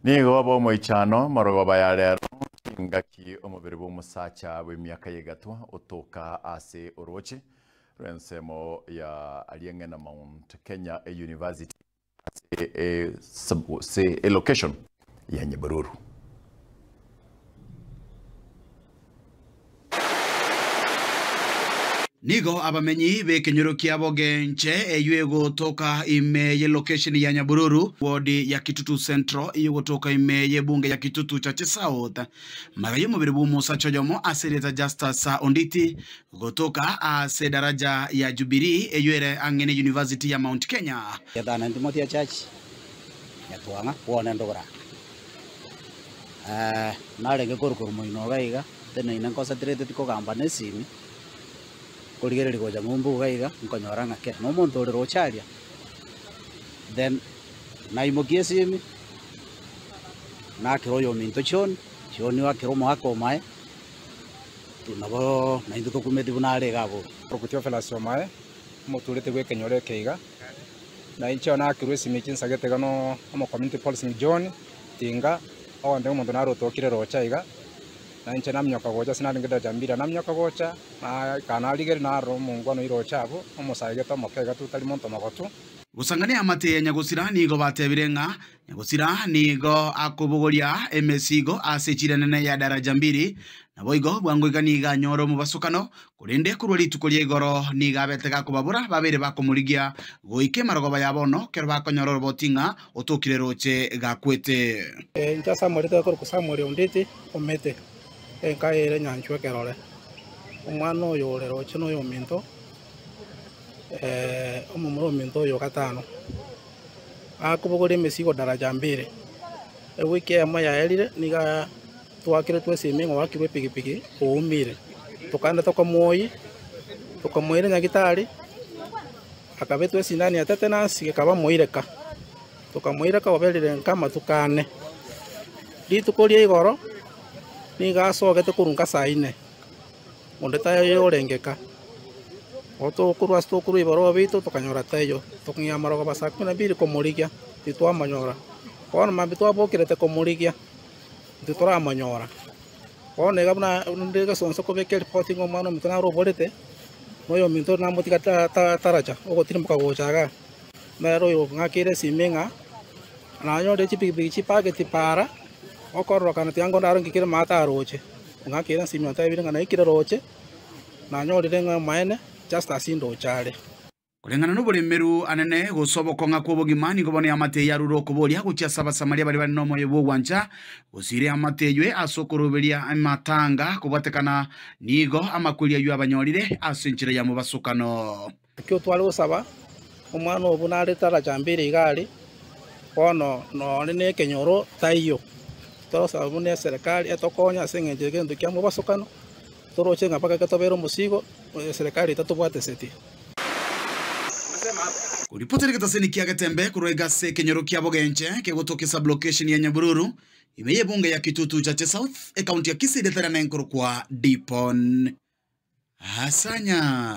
Nigo bomoichano marogoba ya rero chingaki omobere bw'omosacha bw'emiaka y'egatwa otoka ase oroche rw'ensemo ya aria ng'e na Mount Kenya University ase e sub gose e location ya Nyabururu. Nigo abamenyi b'ekenyoro kia Bogenche eyio egotoka ime y'elokesheni ya Nyabururu, ward ya Kitutu Central eyio egotoka ime y'ebunge ya Kitutu Chache South, magega y'omobere bw'omosacha oyomo ase erieta Justus Onditi gotoka ase edaraja ya Jubilee eyio ere ang'e ne University ya Mount Kenya. Getana Timothy Achachi, Nyatwang'a, bwone ndogora. Narenge korwa moino iga iga, teneine nconcentrated kogamba na esimi, nkorigereria gocha ng'umbu iga iga, nkonyora ng'a kere na omonto ore roche aria, then naimokia esimi, nakera oyominto John, John oakera omoaka omae, nabo naintwe tokumeti buna are iga abwo. Korwa Theophilus omae, omotureti bw'ekenyoro eke iga, na inche naakirwe esimi chinsagete iga no omo community policing John Tinga, ogontebia omonto nare otokire roche aiga, na inche naminyoka gocha ase narenge daraja mbili, naminyoka gocha, naika narigereria narora omongwana oyio roche abwo, omosae gete omoke iga totari monto mogotu. Gosang'ania amate ya nyagosira nigo batebire ng'a nyagosira nigo akobogoria emesigo ase echira enene ya daraja mbili, naboigo bwango iga nigo anyore omobasokano, korende korwa rituko ria igoro nigo abete gakobabora babere bakomorigia goika emarogoba ya bono ekero bakonyora oroboti ng'a otokire roche gakwete. Inche ase amarieta akorokwa Samuel Onditi omete enka ere nyanchwa ekerore. Omwana oyo ore roche noyominto, omomura ominto oyo gatano, akobogoria emesigo daraja mbili. Ewiki eyemo yaerire nigo twakeretwe esimi ng'a oakirwe epikipiki oumire. Tokaenda tokamoyia, tokamoira nyagetari, akabetwa esindani ya tetanus gekaba moireka. Tokamoireka oberire nka amatuko ane. Rituko ria igoro nigo asogete korwa nka saa ine, onde taiyo orengeka. Igo tokorwa ase tokorwa ebibarua biaito tokanyora taiyo, tokong'ea amarogoba saa kumi na mbili komorigia, titwamonyora. Bono mambia twabokerete komorigia, titoramonyora. Bono iga buna rinde egesonso kobeka eripoti ng'a omwana ominto nare oborete, na oyominto namotiga taracha ogotirimboka gocha igaa. Nere oyo ong'akeire esimi ng'a nanyore chipikipiki chipaketi paara, okororokana tiga nkonde ng'ikere maate aroche. Ong'akeire esimi ontebire ng'a naikire roche, nanyorire ng'a omaene just ase indoche are. Koreng'ana noboremeru anene gose obokong'a kw'obogima nigo bono eamate eye yarure okoboria gochia ase Abasamaria baria bare nomoyo bw'ogwancha, gosiira eamate eywe ase okoroberia amatanga kobwatekana nigo amakweri ayio abanyorire ase enchera ya mobasokano. Ekio tware gosaba, omwana oo buna are tarachambire iga aria, bono nonye na ekenyoro taiyo. Torosaba buna eserekari etokonye ase eng'encho y'egento kia mobasokano, toroche ng'a mpaka ekero tobere omosigo, eserekari etatobwateseti. Koripotera egetaseni kia Getembe korwa iga ase ekenyoro kia Bogenche kegotoka esublocation ya Nyabururu ime y'ebunge ya Kitutu Chache South, ekaunti ya Kisii ritari na enkorokwa Dipon Asanya.